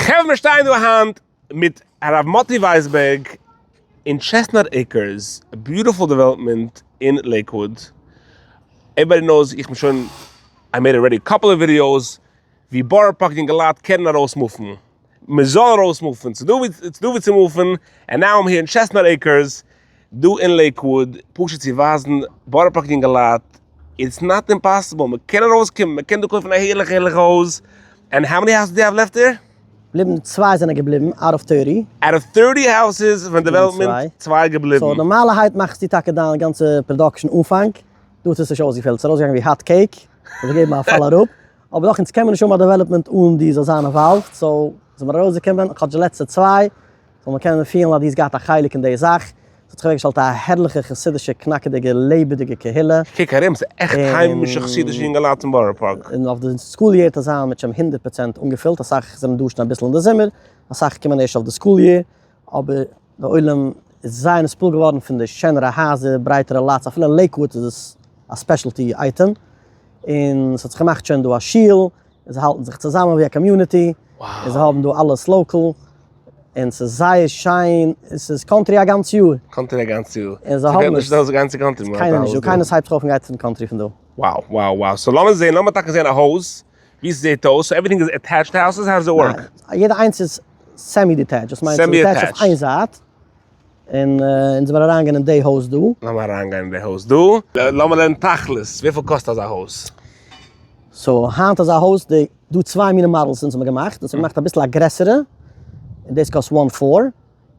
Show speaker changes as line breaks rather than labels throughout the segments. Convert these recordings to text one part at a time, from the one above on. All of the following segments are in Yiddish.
חברה מיר שטייען דא היינט מיט הרב מאטי ווייסבערג אין Chestnut Acres, א beautiful development אין לעיקוואוד, everybody knows איך בין שוין I made already couple of videos ווי בארא פארק יונגעלייט קענען ארויס מופן, מען זאל ארויס מופן, ס'איז דא ווי צו מופן, and now I'm here אין Chestnut Acres דא אין לעיקוואוד, פשוט צו ווייזן בארא פארק יונגעלייט it's not impossible, מען קען ארויסקומען, מען קען דא קויפן א הערליכע הערליכע הויז, and how many houses do you have left there?
בליבן צוויי זענען געבליבן, out of 30.
Out of 30 houses פון development, צוויי געבליבן.
So נארמאלערהייט מאכסטו טאקע דיין גאנצע production אנפאנג, דא האט עס נישט אויסגעפעלט, ס'איז ארויסגעגאנגען ווי hot cake, ס'האט געגעבן א פאל אראפ, אבער דאך אונז קען מען נישט האבן א development אן דו זאלסט זיין involved, so זעמיר ארויסגעקומען, כאטש די לעצטע צוויי, זאל מען קענען פילן אז דו האסט געהאט א חלק אין די זאך, ס'האט זיך אוועקגעשטעלט א הערליכע חסידישע קנאקעדיגע לעבעדיגע קהילה.
קוק ארום, ס'איז עכט היימישע חסידישע יונגעלייט אין בארא פארק.
און אויף די school year וועט עס זיין מיט שוין 100% אנגעפילט, אסאך זענען דא שוין אביסל אין די זומער, אסאך קומען ערשט אויף די school year, אבער די עולם איז זייער נתפעל געווארן פון די שענערע הייזער, ברייטערע lots, אפילו אין לעיקוואוד איז עס א specialty item, און ס'האט זיך געמאכט שוין דא א שול, און זיי האלטן זיך צוזאמען ווי א community, און זיי האבן דא אלעס local, און ס'איז זייער שיין, און ס'איז קאנטרי א גאנץ יאר.
קאנטרי א גאנץ יאר.
און זיי האבן עס.
ס'פעלט נישט די גאנצע קאנטרי.
קיינער נישט דא, קיינער ס'הייבט זיך אויף און גייט פון קאנטרי פון דא.
Wow wow wow, so לאמיר זעהן, לאמיר טאקע זעהן א הויז, ווי ס'זעהט אויס, so everything איז attached houses, how does it work?
ניין, יעדע איינס איז semi detached, דאס מיינט ס'איז detached אויף איין זייט, און אונז וועלן אריינגיין אין די הויז דא.
לאמיר אריינגיין אין די הויז דא. לאמיר לערנען תכלית, וויפיל קאסט אזא הויז?
So היינט אזא הויז, די דא צוויי מיני models אונז האבן געמאכט, אונז האבן געמאכט אביסל א גרעסערע, און דאס קאסט one four, און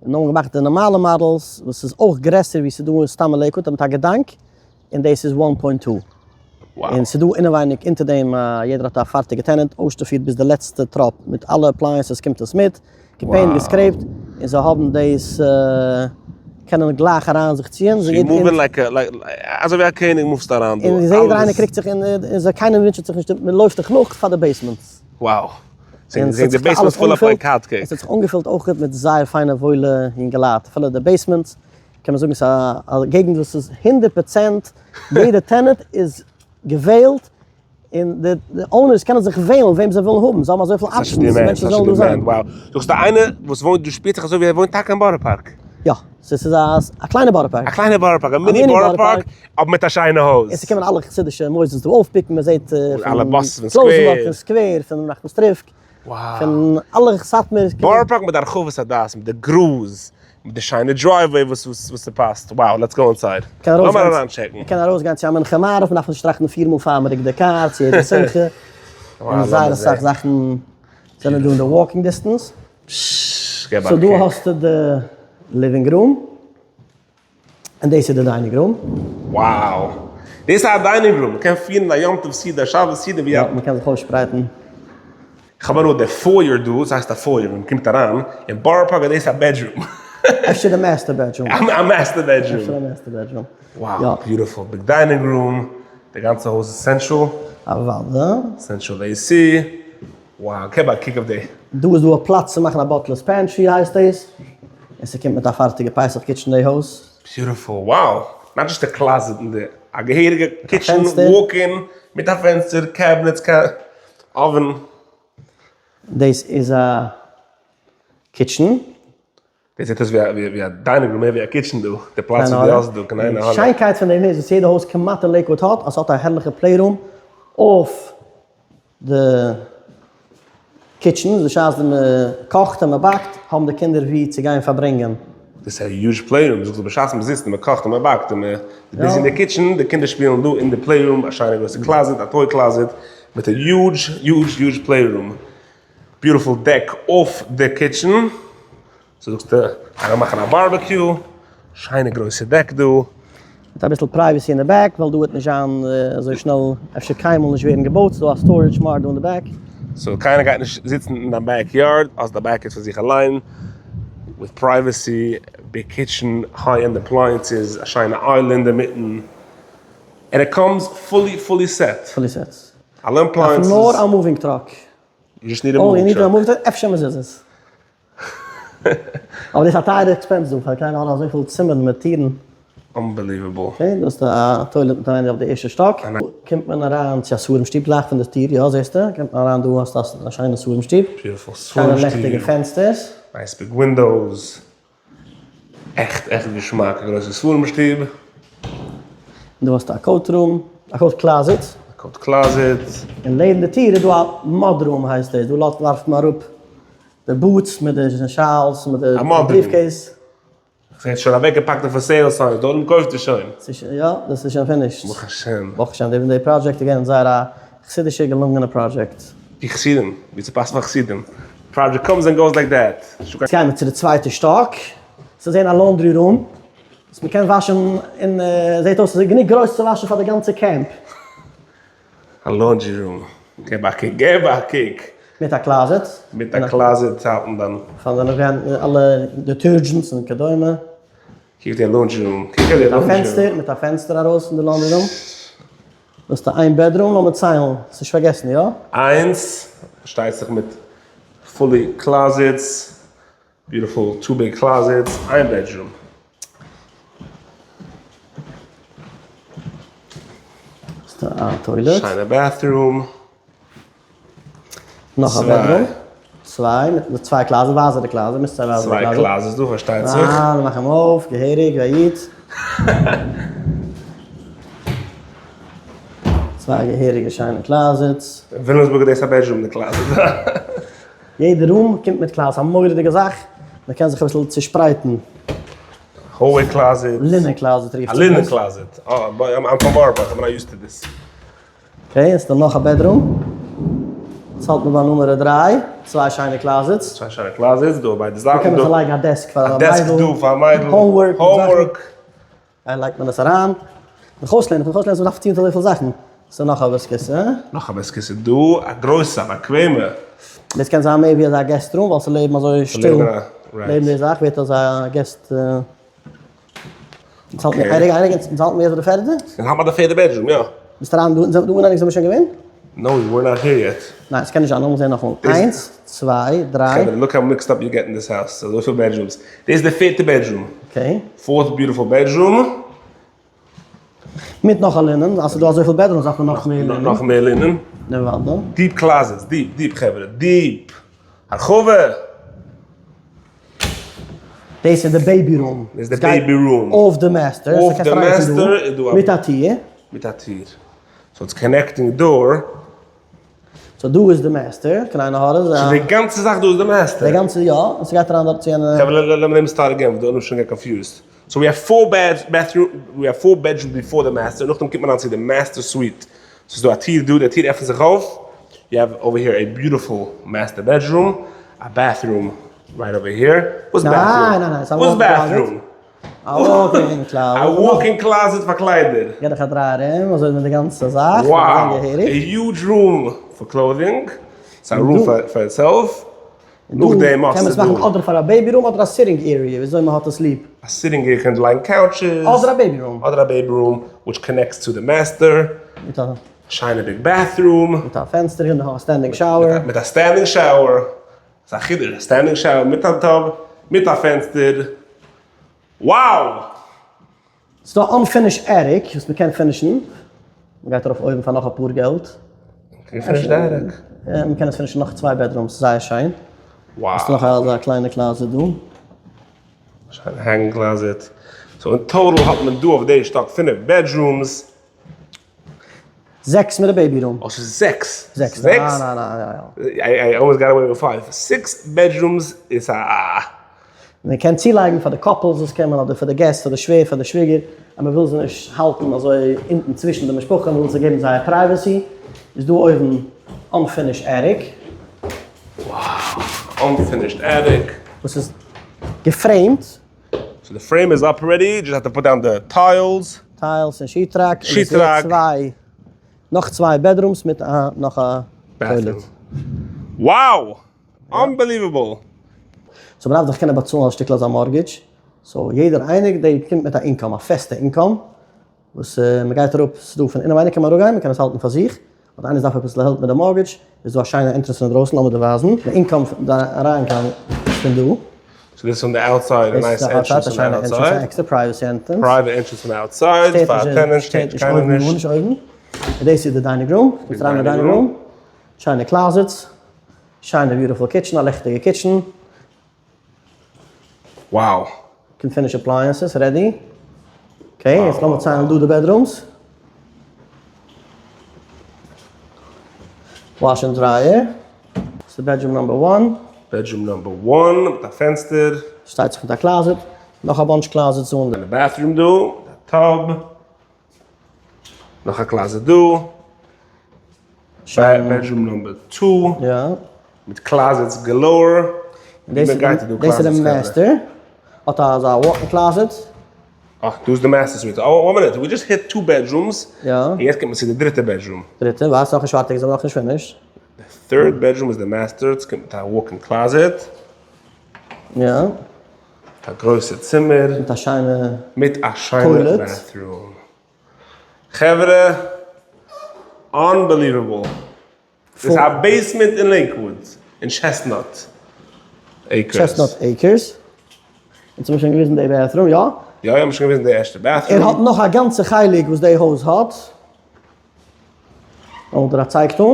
נאכדעם געמאכט די נארמאלע models וואס איז אויך גרעסער ווי ס'איז דא אין סתם לעיקוואד, מיט א געדאנק, און דאס איז one point two. און ס'איז דא אינעווייניג אונטער דעם א יעדער האט א פארטיגע tenant, אויסשטאפירט ביז די לעצטע טראפ מיט אלע appliances קומט עס מיט, געפעינט געסקרעיפט, און זיי האבן דאס קענען גלייך אריין זיך ציען.
So you move in like אזוי ווי א קעניג מופסטו אריין דא.
און יעדער איינער קריגט זיך און זיי קיינער מוטשעט זיך נישט, מען לויפט דיך נאך פאר די basements.
Wow. און די basement full up like hot cake.
עס האט זיך אנגעפילט אויך מיט זייער פיינע וואוילע יונגעלייט, אפילו די basements קען מען זאגן ס'איז א געגנט וואס איז 100% יעדע tenant איז געוועלט, און די owners קענען זיך וועלן וועם זיי ווילן האבן, זיי האבן אזויפיל options מענטשן זאלן דא זיין.
Wow, זאגסטו איינער וואס וואוינט דא שפירט זיך אזוי ווי ער וואוינט טאקע אין בארא פארק?
יא, ס'איז א קליינע בארא פארק.
א קליינע בארא פארק, א מיני בארא פארק, אבער מיט א שיינע הויז.
און ס'קומען אלע חסידישע מוסדות דא אויפפיקן, מ'זעט
פון
קלויזענבורג, פון סקווער, פון ראחמיסטריווקא. פון אלע סאטמאר.
בארא פארק מיט די הרחבת הדעת, מיט די גראז, מיט די שיינע driveway וואס ס'פאסט, wow let's go inside, לאמיר אריין טשעקן.
מ'קען ארויסגיין צו א מנחה מעריב, מ'דארף נישט טראכטן פיר מאל פאר מ'רוקט די קאר צו יעדע שמחה, און זייער אסאך זאכן זענען דא אין די walking distance. So דא האסטו די living room. און דאס איז די dining room.
Wow! דאס איז א dining room, מ'קען פירן א יום טוב סעודה, א שבת סעודה ווי א.
יא, מ'קען זיך אויסשפרייטן.
כ'האב הנאה די foyer דא, ס'הייסט א foyer ווען מ'קומט אריין, אין בארא פארק איז דאס א bedroom.
אפשר די master bedroom.
א master bedroom.
אפשר א master bedroom.
Wow, beautiful, big dining room, די גאנצע הויז איז central.
אוודאי.
Central AC. Wow, געב א קוק אויף די.
דא איז דא א פלאץ צו מאכן א butler's pantry הייסט דאס, און ס'קומט מיט א פארטיגע פסח kitchen די הויז.
Beautiful, wow! Not just א closet אין די, א געהעריגע kitchen, walk in, מיט א פענסטער, cabinets, oven.
דאס איז א kitchen.
דאס זעט אויס ווי א dining room מער ווי א kitchen דא, די פלאץ וואס דו האסט דא, קיין עין הרע.
די שיינקייט פון דעם איז וואס יעדע הויז כמעט אין לעיקוואד האט, אז ס'האט א הערליכע playroom אויף די kitchen, בשעת ווען מען קאכט און מען באקט האבן די קינדער וואו צו גיין פארברענגען.
דאס איז א huge playroom, זאגסט בשעת מען זיצט און מען קאכט און מען באקט און מען איז busy אין די kitchen, די קינדער שפילן דא אין די playroom, א שיינע גרויסע closet, א toy closet, מיט א huge huge huge playroom. Beautiful deck אויף די kitchen, so זאגסטו אריין מאכן א barbecue, שיינע גרויסע deck דא.
מיט אביסל privacy אין די back, ווייל דא וועט נישט זיין אזוי שנעל, אפשר קיינמאל נישט ווערן געבויט, ס'דא א storage מאר דא אין די back.
So קיינער גייט נישט זיצן אין דיין back yard, האסט די back yard פאר זיך אליין, with privacy, big kitchen, high end appliances, א שיינע island אינמיטן, and it comes fully fully set.
Fully set.
אלע appliances.
נאר א moving truck.
You just need a moving truck.
אפשר מזוזות. אבער דאס איז א טייערע expense דא, פאר קיינער האט אזויפיל צימערן מיט טירן.
Unbelievable.
Okay, דאס איז א toilet מיט אריין אויף די ערשטע שטאק. קומט מען אריין צו א ספרים שטוב גלייך פון די טיר, יא זעסטו? קומט מען אריין דא האסטו א שיינע ספרים שטוב.
Beautiful ספרים שטוב.
שיינע לעכטיגע פענסטערס.
Nice big windows. עכט עכט געשמאק, א גרויסע ספרים שטוב.
און דא האסטו א coat room, א coat closet.
א coat closet.
און לעבן די טיר איז דא א mud room הייסט דאס, דא לאזט ווארפט מען אראפ די boots מיט די שאלס מיט די briefcase.
ס'איז שוין אוועקגעפאקט אויף for sale signs, דארטן קויפט איר שוין.
יא, דאס איז שוין finished.
ברוך השם.
ברוך השם, די פראדזשעקט איז געווען זייער א חסידישע געלונגענע פראדזשעקט.
ווי חסידים, ווי ס'פאסט פאר חסידים. Project comes and goes like that.
יעצט גייען מיר צו די צווייטע שטאק, צו זען א laundry room, וואס מ'קען וואשן און זעט אויס ס'איז גענוג גרויס צו וואשן פאר די גאנצע קעמפ.
א laundry room, געב א קוק, געב א קוק.
מיט א closet.
מיט א closet צו האלטן דיין.
פאר דיינע אלע detergents און כדומה.
קוק די laundry room, קוק אויף די laundry room.
מיט א פענסטער ארויס פון די laundry room. דאס איז איין bedroom, לאמיר ציילן, נישט פארגעסן, יא?
איינס, פארשטייט זיך מיט fully closets, beautiful two big closets, איין bedroom.
א toilet.
שיינע bathroom.
נאך א bedroom. צוויי, מיט צוויי closet, ווייז די closet, מוזט זיי ווייזן די
closet. צוויי closets דא, פארשטייט זיך.
אה, מאך אים אויף, געהעריג, ווי א איד. צוויי געהעריגע שיינע closets.
אין וויליאמסבורג איז דאס א bedroom די closet.
יעדע room קומט מיט closet, א מורא'דיגע זאך, מען קען זיך אביסל צושפרייטן.
Hallway closet.
Linen closet רופט זיך דאס.
א linen closet. אה, I'm from Borough Park, I'm not used to this.
Okay, עס איז דא נאך א bedroom. יעצט האלט מען ביי נומער דריי, צוויי שיינע closets.
צוויי שיינע closets, דא ביידע זייטן.
דא קען מען לייגן א desk פאר א מיידל.
א desk דא פאר א מיידל.
Homework.
Homework.
איי לייגט מען עס אריין. מיך אויסלערנען, מיך אויסלערנען אז מ'דארף טון אזויפיל זאכן. ס'איז נאך א בית הכסא.
נאך א בית הכסא דא, א גרויסע, א באקוועמע.
דאס קען זיין מער ווי אזא guest room, ווייל ס'לעבן אזוי שטיל. לעבן די זאך ווערט אזא guest. אונז האלטן מיר, רגע, רגע, אונז האלטן מיר יעצט ביי די פערדע?
אונז האלטן ביי די פערדע bedroom, יא.
ביסט אריין דא, דא אינעווייניג זענען מיר שוין געווען?
No, we're not here yet.
ניין, ס'קען נישט זיין, לאמיר זען נאכאמאל. איינס, צוויי, דריי.
חברה, look how mixed up you get in this house, אזויפיל bedrooms. דאס איז די פערטע bedroom.
Okay.
Fourth beautiful bedroom.
מיט נאך א linen, אז ס'איז דא אזויפיל bedrooms דארף מען נאך מער linen.
נאך מער linen.
נעוואדע.
Deep closets, deep, deep חברה, deep. הרחבה.
דאס איז די baby room.
דאס איז די baby room.
אויף די master.
אויף די master איז דא א.
מיט א טיר.
מיט א טיר. So it's connecting door.
So דא איז די master, קליינע הארע.
So די גאנצע זאך דא איז די master?
די גאנצע יא, און ס'גייט אריין דארט צו יענע.
חברה לאמיר נעמען start again, ווייל דא האב איך שוין get confused. So we have four bathroom, we have four bedrooms before the master, נאכדעם קומט מען אן צו די master suite. ס'איז דא א טיר דא, די טיר עפנט זיך אויף, you have over here a beautiful master bedroom, א bathroom right over here, וואס bathroom?
ניין ניין ניין, ס'איז א
וואס
walk-in closet.
Bathroom?
א walk-in closet.
א walk-in closet פאר קליידער.
גיב דיך א דריי ארום, אזוי מיט די גאנצע זאך.
Wow, a huge room for clothing, ס'איז א room for itself, נאכדעם
קען מען
האסטו
עס מאכן
דא.
אדער פאר א baby room אדער א sitting area, וויאזוי מען האט עס ליב.
א sitting area קען לייגן couches.
אדער א baby room.
אדער א baby room, which connects to the master.
מיט א.
שיינע big bathroom.
מיט א פענסטער און א standing shower.
מיט א standing shower. ס'איז א חידוש, א standing shower מיט א tub, מיט א פענסטער. Wow!
ס'איז דא unfinished attic וואס מ'קען finish ן, מ'גייט ארויף אויבן פאר נאך אפאר געלט.
מ'קען finish ן די attic?
יא, מ'קען עס finish ן נאך צוויי bedrooms, זייער שיין.
Wow.
האסט נאך אזא קליינע closet דא.
שיינע hanging closet. So אין total האט מען דא אויף די שטאק פינף bedrooms.
זעקס מיט די baby room.
אה, ס'איז זעקס?
זעקס,
זעקס?
ניין ניין ניין יא.
I almost got away with five. Six bedrooms איז א.
מען קען צולייגן פאר די couples וואס קומען אדער פאר די געסט פאר די שווער פאר די שוויגער אז מען וויל זיי נישט האלטן אזוי אונטן צווישן די משפחה מען וויל זיי געבן זייער privacy איז דא אויבן unfinished attic.
Wow! Unfinished attic.
וואס איז גע frame ט.
So די frame איז up already, just have to put down די tiles.
Tiles און sheetrock.
Sheetrock.
צוויי, נאך צוויי bedrooms מיט א נאך א toilet.
Wow! Unbelievable!
So מ'דארף דאך קענען באצאלן א שטיקל אזא mortgage, so יעדער איינער די קומט מיט א income, א פעסטע income, וואס מ'גייט אראפ, ס'דא פון אינעווייניג קען מען אראפגיין, מ'קען עס האלטן פאר זיך, אדער איינער דארף אביסל help מיט די mortgage, איז דא א שיינע entrance פון אינדרויסן, לאמיר דיר ווייזן, די income די אריינגאנג פון דא.
So this on the outside, a nice entrance on the outside.
Extra privacy entrance.
Private entrance on the outside, פאר tenants, שטערט נישט קיינעם נישט.
נישט אויבן. און דאס איז די dining room, קומסט אריין אין די dining room, שיינע closets, שיינע beautiful kitchen, א ליכטיגע kitchen.
Wow.
קען finish appliances ready. Okay, יעצט לאמיר ציילן דא די bedrooms. Wash און dryer. דאס איז bedroom number one.
Bedroom number one מיט א פענסטער.
שטייט זיך מיט א closet. נאך א bunch closets אן.
און א bathroom דא, מיט א tub. נאך א closet דא. Bedroom number two.
יא.
מיט closets galore.
דאס איז די master. האט אזא walk-in closet.
אה, דא איז די master suite. אה, one minute, we just hit two bedrooms.
יא.
און יעצט קומט מען צו די דריטע bedroom.
דריטע, וואס? נאכנישט פארטיג, זיי האבן נאכנישט finished.
די third bedroom איז די master, עס קומט מיט א walk-in closet.
יא.
מיט א גרויסע צימער.
מיט א שיינע
מיט א שיינע bathroom. חברה, unbelievable. ס'איז א basement אין Lakewood, אין Chestnut Acres.
Chestnut Acres. אונז האבן שוין געוויזן די bathroom, יא?
יא, יא, מ'האט שוין געוויזן די ערשטע bathroom.
ער האט נאך א גאנצע חלק וואס די הויז האט. לאמיר דיר א צייג טאן.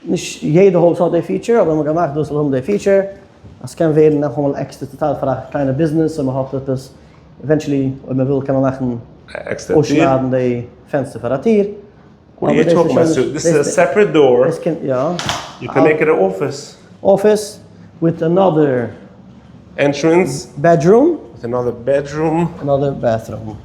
נישט יעדע הויז האט די feature, אבער מ'האט געמאכט דאס זאל האבן די feature. אז ס'קען ווערן נאכאמאל עקסטער צוטיילט פאר א קליינע ביזנעס אויב מ'האט עפעס. Eventually אויב מ'וויל קען מען מאכן אויסשניידן די פענסטער פאר א טיר.
What are you talking about? So this is a separate door.
דאס קומט יא.
You can make it an office.
Office with another
entrance.
Bedroom.
With another bedroom.
Another bathroom.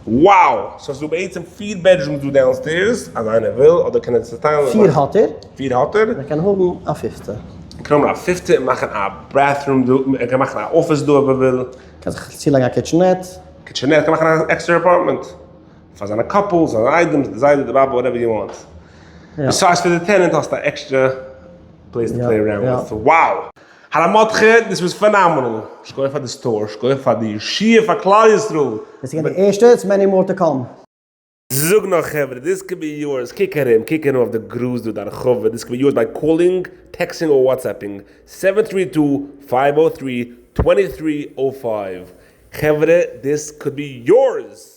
Wow! So ס'איז דא בעצם פיר bedrooms דא downstairs, אז איינער וויל, אדער קען ער צוטיילן.
פיר האט ער.
פיר האט ער.
ער קען האבן א פיפטע.
ער קען האבן א פיפטע און מאכן א bathroom דא, ער קען מאכן א אפיס דא אויב ער וויל.
קען זיך צולייגן א kitchenette.
Kitchenette, קען מאכן א עקסטערע apartment. פאר זיינע couples, זיינע איידעמס, די זיידע, די באבע, whatever you want. Besides פאר די tenant האסטו א עקסטרע place to play around with. Wow! הרב מרדכי, this was phenomenal! שכוח פאר די store, שכוח פאר די ישועה פאר כלל ישראל!
דאס איז געווען די ערשטע, it's many more to come.
זאג נאר חברה, this could be yours, קוק ארום, קוק ארום אויף די גראז דא, די הרחבה, this could be yours by calling, texting or WhatsApping, seven three two, five o three, twenty three o five, חברה this could be yours!